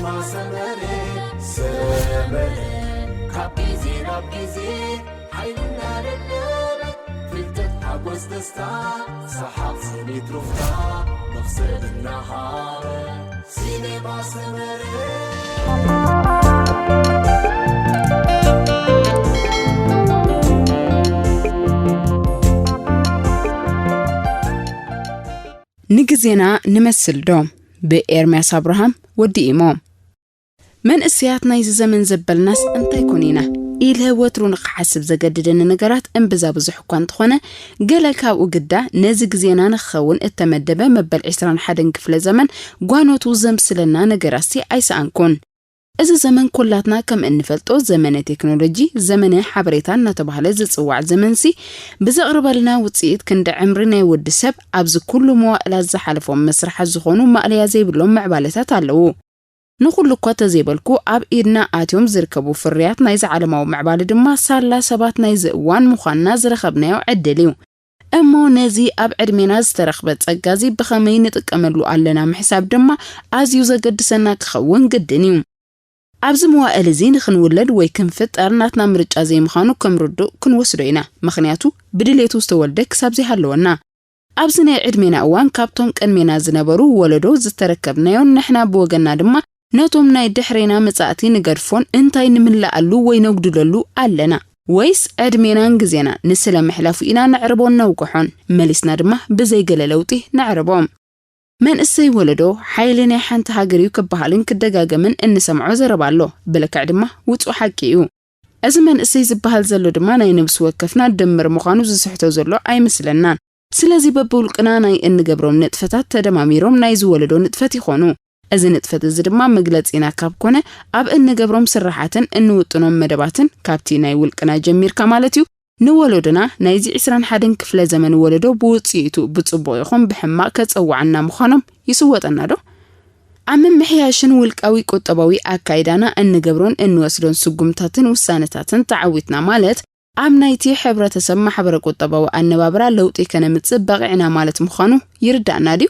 ሰመረ ሰመረ ካብ ግዜ ናብ ግዜ ሓይልና ደደበ ፍልጠት ሓጎስ ደስታ ሰሓቕ ስኒት ሩፍታ መኽሰብ እናሃበ ሲኔማ ሰመረ። ንግዜና ንመስል ዶ? ብኤርምያስ ኣብርሃም። ወዲ ኢሞ። መንእሰያት ናይዚ ዘመን ዘበልናስ እንታይ ኮን ኢና ኢለ ወትሩ ንክሓስብ ዘገድደኒ ነገራት እምብዛ ብዙሕ እኳ እንተኾነ፣ ገለ ካብኡ ግዳ ነዚ ግዜና ንክኸውን እተመደበ መበል ዕስራን ሓደን ክፍለ ዘመን ጓኖቱ ዘምስለና ነገራትሲ ኣይሰኣንኩን። እዚ ዘመን ኩላትና ከም እንፈልጦ ዘመነ ቴክኖሎጂ፣ ዘመነ ሓበሬታ እናተባህለ ዝጽዋዕ ዘመንሲ፣ ብዘቕርበልና ውጽኢት ክንዲ ዕምሪ ናይ ወዲ ሰብ ኣብዚ ኩሉ መዋእላት ዝሓለፎም መስርሓት ዝኾኑ ማእለያ ዘይብሎም ምዕባለታት ኣለዉ። ንኹሉ እኳ ተዘይበልኩ፣ ኣብ ኢድና ኣትዮም ዝርከቡ ፍርያት ናይዚ ዓለማዊ ምዕባለ ድማ ሳላ ሰባት ናይዚ እዋን ምዃንና ዝረኸብናዮ ዕድል እዩ። እሞ ነዚ ኣብ ዕድሜና ዝተረኽበ ጸጋዚ ብኸመይ ንጥቀመሉ ኣለና ምሕሳብ ድማ ኣዝዩ ዘገድሰና ክኸውን ግድን እዩ። ኣብዚ መዋእል እዚ ንኽንውለድ ወይ ክንፍጠር ናትና ምርጫ ዘይምዃኑ ከም ርዱእ ክንወስዶ ኢና። ምኽንያቱ ብድሌቱ ዝተወልደ ክሳብ ዘይሃለወና። ኣብዚ ናይ ዕድሜና እዋን ካብቶም ቅድሜና ዝነበሩ ወለዶ ዝተረከብናዮን ንሕና ብወገንና ድማ ነቶም ናይ ድሕሬና መጻእቲ ንገድፎን እንታይ ንምላኣሉ ወይ ነጉድለሉ ኣለና? ወይስ ዕድሜናን ግዜና ንስለ ምሕላፉ ኢና ነዕርቦን ነውግሖን? መሊስና ድማ ብዘይ ገለ ለውጢ ነዕርቦ። መንእሰይ ወለዶ ሓይሊ ናይ ሓንቲ ሃገር እዩ ክበሃልን ክደጋገምን እንሰምዖ ዘረባ ኣሎ። ብልክዕ ድማ ውጹእ ሓቂ እዩ። እዚ መንእሰይ ዝበሃል ዘሎ ድማ ናይ ነብሲ ወከፍና ድምር ምዃኑ ዝስሕቶ ዘሎ ኣይመስለናን። ስለዚ በብውልቅና ናይ እንገብሮም ንጥፈታት ተደማሚሮም ናይ ዝወለዶ ንጥፈት ይኾኑ። እዚ ንጥፈት እዚ ድማ መግለጺና ካብ ኮነ ኣብ እንገብሮም ስራሓትን እንውጥኖም መደባትን ካብቲ ናይ ውልቅና ጀሚርካ ማለት እዩ ንወለዶና ናይዚ ዕስራን ሓደን ክፍለ ዘመን ወለዶ ብውጽኢቱ ብጽቡቕ ይኹን ብሕማቕ ከጸውዓና ምዃኖም ይስወጠና ዶ? ኣብ ምምሕያሽን ውልቃዊ ቁጠባዊ ኣካይዳና እንገብሮን እንወስዶን ስጉምታትን ውሳነታትን ተዓዊትና ማለት ኣብ ናይቲ ሕብረተሰብ ማሕበረ ቁጠባዊ ኣነባብራ ለውጢ ከነምጽእ በቒዕና ማለት ምዃኑ ይርዳእና ድዩ?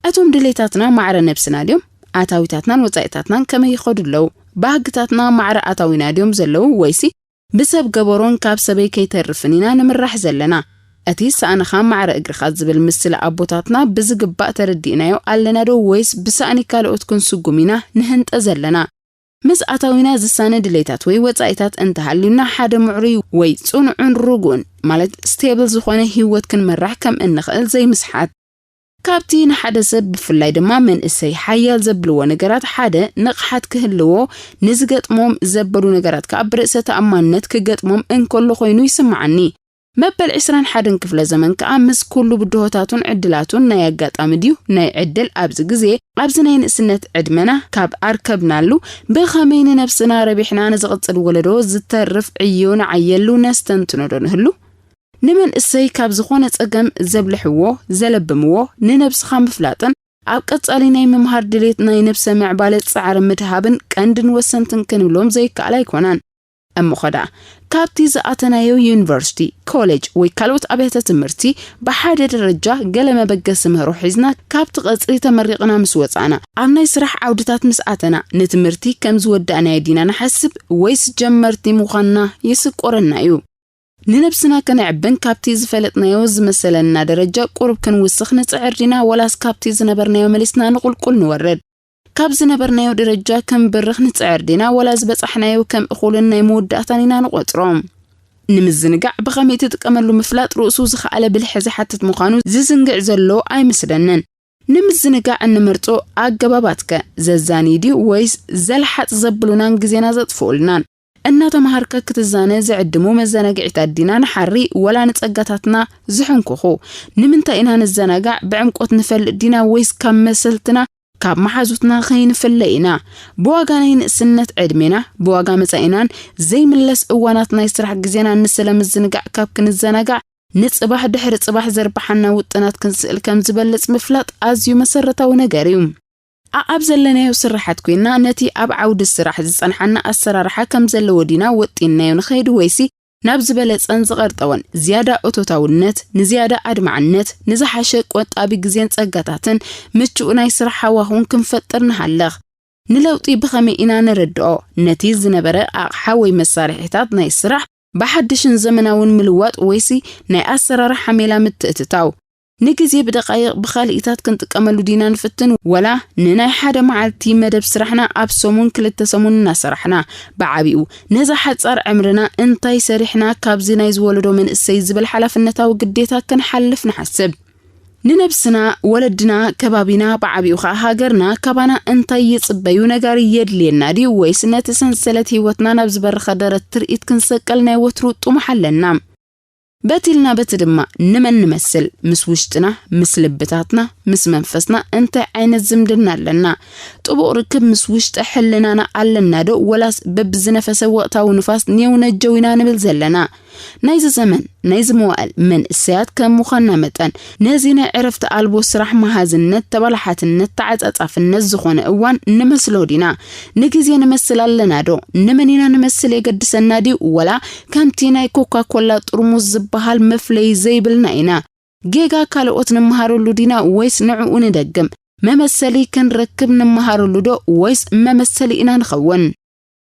እቶም ድሌታትና ማዕረ ነብስና ድዮም? ኣታዊታትናን ወጻኢታትናን ከመይ ይኸዱ ኣለዉ? ባህግታትና ማዕረ ኣታዊና ድዮም ዘለዉ ወይሲ ብሰብ ገበሮን ካብ ሰበይ ከይተርፍን ኢና ንምራሕ ዘለና? እቲ ሳእንኻ ማዕረ እግርኻ ዝብል ምስላ ኣቦታትና ብዝግባእ ተረዲእናዮ ኣለና ዶ ወይስ ብሳእኒ ካልኦት ክንስጉም ኢና ንህንጠ ዘለና? ምስ ኣታዊና ዝሳነ ድሌታት ወይ ወጻኢታት እንተሃልዩና ሓደ ምዕሩይ ወይ ጽኑዕን ርጉእን ማለት ስቴብል ዝኾነ ህይወት ክንመራሕ ከም እንኽእል ዘይምስሓት። ካብቲ ንሓደ ሰብ ብፍላይ ድማ መንእሰይ ሓያል ዘብልዎ ነገራት ሓደ ንቕሓት ክህልዎ ንዝገጥሞም ዘበሉ ነገራት ከኣ ብርእሰ ተኣማንነት ክገጥሞም እንከሎ ኮይኑ ይስምዓኒ። መበል ዕስራን ሓደን ክፍለ ዘመን ከኣ ምስ ኩሉ ብድሆታቱን ዕድላቱን ናይ ኣጋጣሚ ድዩ ናይ ዕድል ኣብዚ ግዜ ኣብዚ ናይ ንእስነት ዕድመና ካብ ኣርከብናሉ ብኸመይ ንነብስና ረቢሕና ንዝቕጽል ወለዶ ዝተርፍ ዕዮ ንዓየሉ ነስተንትኖ ዶ ንህሉ? ንመንእሰይ ካብ ዝኾነ ጸገም ዘብልሕዎ፣ ዘለብምዎ፣ ንነብስኻ ምፍላጥን ኣብ ቀጻሊ ናይ ምምሃር ድሌት ናይ ነብሰ ምዕባለ ጻዕሪ ምድሃብን ቀንድን ወሰንትን ክንብሎም ዘይከኣል ኣይኮነን። እሞ ኸዳ ካብቲ ዝኣተናዮ ዩኒቨርሲቲ፣ ኮሌጅ ወይ ካልኦት ኣብያተ ትምህርቲ ብሓደ ደረጃ ገለ መበገሲ ምህሮ ሒዝና ካብቲ ቀጽሪ ተመሪቕና ምስ ወጻእና ኣብ ናይ ስራሕ ዓውድታት ምስ ኣተና ንትምህርቲ ከም ዝወዳእናዮ ዲና ንሓስብ ወይስ ጀመርቲ ምዃንና ይስቆረና እዩ? ንነብስና ከነዕብን ካብቲ ዝፈለጥናዮ ዝመሰለና ደረጃ ቁሩብ ክንውስኽ ንጽዕር ዲና ወላስ ካብቲ ዝነበርናዮ መሊስና ንቑልቁል ንወርድ? ካብ ዝነበርናዮ ደረጃ ክንብርኽ ንጽዕር ዲና ወላ ዝበጻሕናዮ ከም እኹልን ናይ መወዳእታን ኢና ንቖጽሮ? ንምዝንጋዕ ብኸመይ ትጥቀመሉ ምፍላጥ ርእሱ ዝኸኣለ ብልሒ ዝሓትት ምዃኑ ዝዝንግዕ ዘሎ ኣይመስለንን። ንምዝንጋዕ እንመርጾ ኣገባባትከ ዘዛንይ ድዩ ወይስ ዘልሓጥ ዘብሉናን ግዜና ዘጥፍኡልናን? እናተማሃርካ ክትዛነ ዝዕድሙ መዘናግዒታት ዲና ንሓሪ ወላ ንጸጋታትና ዝሕንኩኹ? ንምንታይ ኢና ንዘናጋዕ? ብዕምቆት ንፈልጥ ዲና ወይስ ካብ መሰልትና ካብ መሓዙትና ከይንፍለ ኢና? ብዋጋ ናይ ንእስነት ዕድሜና፣ ብዋጋ መጻኢናን ዘይምለስ እዋናት ናይ ስራሕ ግዜና ንስለ ምዝንጋዕ ካብ ክንዘናጋዕ ንጽባሕ ድሕሪ ጽባሕ ዘርብሓና ውጥናት ክንስእል ከም ዝበልጽ ምፍላጥ ኣዝዩ መሰረታዊ ነገር እዩ። ኣኣብ ዘለናዮ ስራሓት ኮይና ነቲ ኣብ ዓውዲ ስራሕ ዝጸንሓና ኣሰራርሓ ከም ዘለዎ ዲና ወጢንናዮ ንኸይድ ወይሲ ናብ ዝበለጸን ዝቐርጠወን ዝያዳ እቶታውነት፣ ንዝያዳ ኣድማዕነት፣ ንዝሓሸ ቆጣቢ ግዜን ጸጋታትን ምቹእ ናይ ስራሕ ሃዋሁን ክንፈጥር ንሃለኽ። ንለውጢ ብኸመይ ኢና ንርድኦ? ነቲ ዝነበረ ኣቕሓ ወይ መሳርሒታት ናይ ስራሕ ብሓድሽን ዘመናውን ምልዋጥ ወይሲ ናይ ኣሰራርሓ ሜላ ምትእትታው? ንግዜ ብደቃይቕ ብኻልኢታት ክንጥቀመሉ ዲና ንፍትን፣ ወላ ንናይ ሓደ መዓልቲ መደብ ስራሕና ኣብ ሰሙን ክልተ ሰሙን እናሰራሕና፣ ብዓቢኡ ነዛ ሓጻር ዕምርና እንታይ ሰሪሕና ካብዚ ናይ ዝወለዶ መንእሰይ ዝብል ሓላፍነታዊ ግዴታ ክንሓልፍ ንሓስብ። ንነብስና፣ ወለድና፣ ከባቢና፣ ብዓቢኡ ኸኣ ሃገርና ካባና እንታይ ይጽበዩ ነጋሪ የድልየና ድዩ፣ ወይስ ነቲ ሰንሰለት ህይወትና ናብ ዝበረኸ ደረት ትርኢት ክንሰቀል ናይ ወትሩ ጥሙሕ ኣለና? በቲ ኢልና በቲ ድማ ንመን ንመስል? ምስ ውሽጥና፣ ምስ ልብታትና፣ ምስ መንፈስና እንታይ ዓይነት ዝምድና ኣለና? ጥቡቕ ርክብ ምስ ውሽጢ ሕልናና ኣለና ዶ፣ ወላስ በብዝነፈሰ ወቕታዊ ንፋስ ኔው ነጀው ኢና ንብል ዘለና? ናይዚ ዘመን፣ ናይዚ መዋእል መንእሰያት ከም ምዃንና መጠን፣ ነዚ ናይ ዕረፍቲ ኣልቦ ስራሕ መሃዝነት፣ ተባላሓትነት፣ ተዓጻጻፍነት ዝኾነ እዋን ንመስሎ ዲና? ንግዜ ንመስል ኣለና ዶ? ንመን ኢና ንመስል የገድሰና ድዩ? ወላ ከምቲ ናይ ኮካ ኮላ ጥርሙዝ ዝበሃል መፍለዪ ዘይብልና ኢና? ጌጋ ካልኦት ንምሃረሉ ዲና ወይስ ንዕኡ ንደግም? መመሰሊ ክንረክብ ንምሃረሉ ዶ ወይስ መመሰሊ ኢና ንኸውን?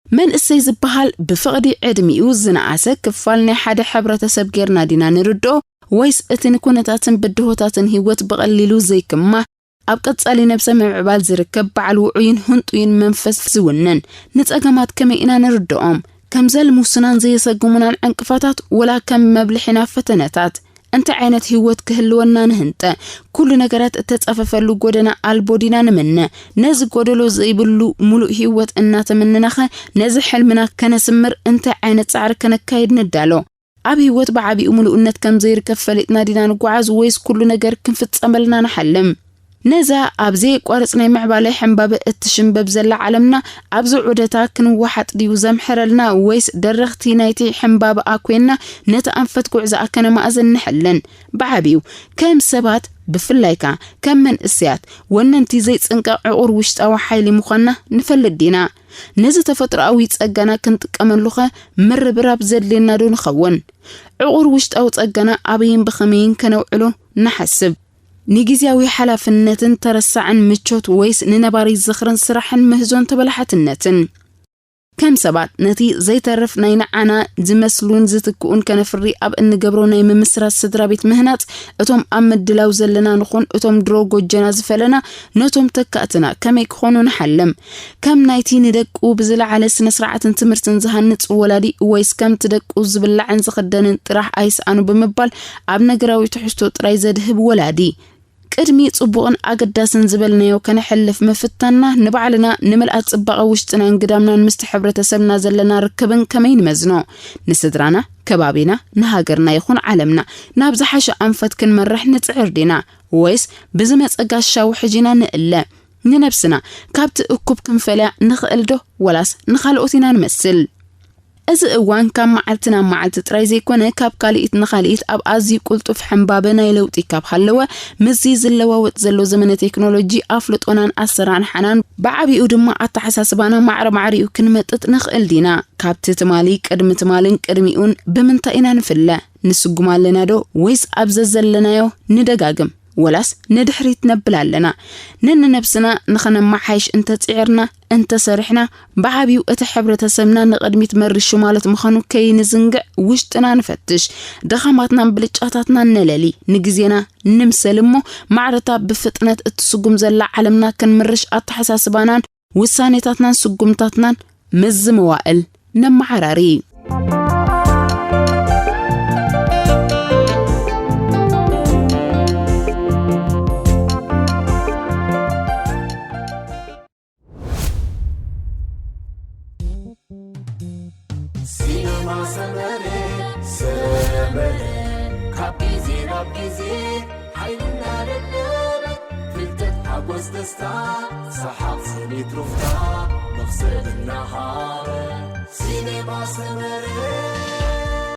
መንእሰይ ዝበሃል ብፍቕዲ ዕድሚኡ ዝነኣሰ ክፋል ናይ ሓደ ሕብረተሰብ ጌርና ዲና ንርድኦ? ወይስ እቲ ንኩነታትን ብድሆታትን ህይወት ብቐሊሉ ዘይክማህ፣ ኣብ ቀጻሊ ነብሰ ምምዕባል ዝርከብ በዓል ውዑይን ህንጡይን መንፈስ ዝውንን? ንጸገማት ከመይ ኢና ንርድኦም? ከም ዘልሙሱናን ዘየሰግሙናን ዕንቅፋታት፣ ወላ ከም መብልሒና ፈተነታት? እንታይ ዓይነት ህይወት ክህልወና ንህንጠ? ኩሉ ነገራት እተጻፈፈሉ ጎደና ኣልቦ ዲና ንምነ? ነዚ ጎደሎ ዘይብሉ ሙሉእ ህይወት እናተመነናኸ፣ ነዚ ሕልምና ከነስምር እንታይ ዓይነት ጻዕሪ ከነካይድ ንዳሎ? ኣብ ህይወት ብዓቢኡ ምሉእነት ከም ዘይርከብ ፈሊጥና ዲና ንጓዓዝ፣ ወይስ ኩሉ ነገር ክንፍጸመልና ንሓልም? ነዛ ኣብ ዘየቋርጽ ናይ ምዕባለ ሕምባበ እትሽምበብ ዘላ ዓለምና፣ ኣብዚ ዑደታ ክንወሓጥ ድዩ ዘምሕረልና፣ ወይስ ደረኽቲ ናይቲ ሕምባበኣ ኮይንና ነቲ ኣንፈት ጉዕዞኣ ከነማእዝን ንሕልን? ብዓቢኡ፣ ከም ሰባት፣ ብፍላይ ከኣ ከም መንእሰያት፣ ወነንቲ ዘይጽንቀቕ ዕቑር ውሽጣዊ ሓይሊ ምዃንና ንፈልጥ ዲና? ነዚ ተፈጥሮኣዊ ጸጋና ክንጥቀመሉኸ ምርብራብ ዘድልየና ዶ ንኸውን? ዕቑር ውሽጣዊ ጸጋና ኣበይን ብኸመይን ከነውዕሎ ንሓስብ? ንግዝያዊ ሓላፍነትን ተረሳዕን ምቾት፣ ወይስ ንነባሪ ዝኽርን ስራሕን ምህዞን ተበላሓትነትን? ከም ሰባት፣ ነቲ ዘይተርፍ ናይ ንዓና ዝመስሉን ዝትክኡን ከነፍሪ ኣብ እንገብሮ ናይ ምምስራት ስድራ ቤት ምህናጽ፣ እቶም ኣብ ምድላው ዘለና ንኹን፣ እቶም ድሮ ጎጆና ዝፈለና፣ ነቶም ተካእትና ከመይ ክኾኑ ንሓልም? ከም ናይቲ ንደቁ ብዝለዓለ ስነ ስርዓትን ትምህርትን ዝሃንጽ ወላዲ፣ ወይስ ከምቲ ደቁ ዝብላዕን ዝኽደንን ጥራሕ ኣይስኣኑ ብምባል ኣብ ነገራዊ ትሕዝቶ ጥራይ ዘድህብ ወላዲ? ቅድሚ ጽቡቕን ኣገዳስን ዝበልናዮ ከነሕልፍ ምፍታንና፣ ንባዕልና ንምልኣት ጽባቐ ውሽጥናን ግዳምናን ምስቲ ሕብረተሰብና ዘለና ርክብን ከመይ ንመዝኖ? ንስድራና፣ ከባቢና፣ ንሃገርና ይኹን ዓለምና ናብ ዝሓሸ ኣንፈት ክንመርሕ ንጽዕር ዲና? ወይስ ብዝመጸ ጋሻ ውሕጅ ኢና ንእለ? ንነብስና ካብቲ እኩብ ክንፈልያ ንኽእል ዶ? ወላስ ንኻልኦት ኢና ንመስል? እዚ እዋን ካብ መዓልቲ ናብ መዓልቲ ጥራይ ዘይኮነ፣ ካብ ካልኢት ንኻልኢት ኣብ ኣዝዩ ቅልጡፍ ሕምባበ ናይ ለውጢ ካብ ሃለወ፣ ምስዚ ዝለዋወጥ ዘሎ ዘመነ ቴክኖሎጂ፣ ኣፍልጦናን ኣሰራርሓናን፣ ብዓቢኡ ድማ ኣተሓሳስባና ማዕረ ማዕሪኡ ክንመጥጥ ንኽእል ዲና? ካብቲ ትማሊ፣ ቅድሚ ትማልን ቅድሚኡን ብምንታይ ኢና ንፍለ? ንስጉም ኣለና ዶ? ወይስ ኣብ ዘዘለናዮ ንደጋግም? ወላስ ንድሕሪት ነብል ኣለና? ነንነብስና ንኸነመሓይሽ እንተጽዒርና፣ እንተሰሪሕና፣ ብዓቢኡ እቲ ሕብረተሰብና ንቕድሚት መሪሹ ማለት ምዃኑ ከይንዝንግዕ ውሽጥና ንፈትሽ። ድኻማትናን ብልጫታትናን ነለሊ። ንግዜና ንምሰል እሞ፣ ማዕረታ ብፍጥነት እትስጉም ዘላ ዓለምና ክንምርሽ ኣተሓሳስባናን ውሳኔታትናን ስጉምታትናን ምስዚ መዋእል ነመዓራሪ። ሲነማ ሰመረ፣ ሰመረ፣ ካብ ግዜ ናብ ግዜ ሓይልና ደለበ፣ ፍልጠት፣ ሓጎስ፣ ደስታ፣ ሰሓቕ፣ ስኒት፣ ሩፍታ፣ መኽሰብ እናሃበ። ሲነማ ሰመረ።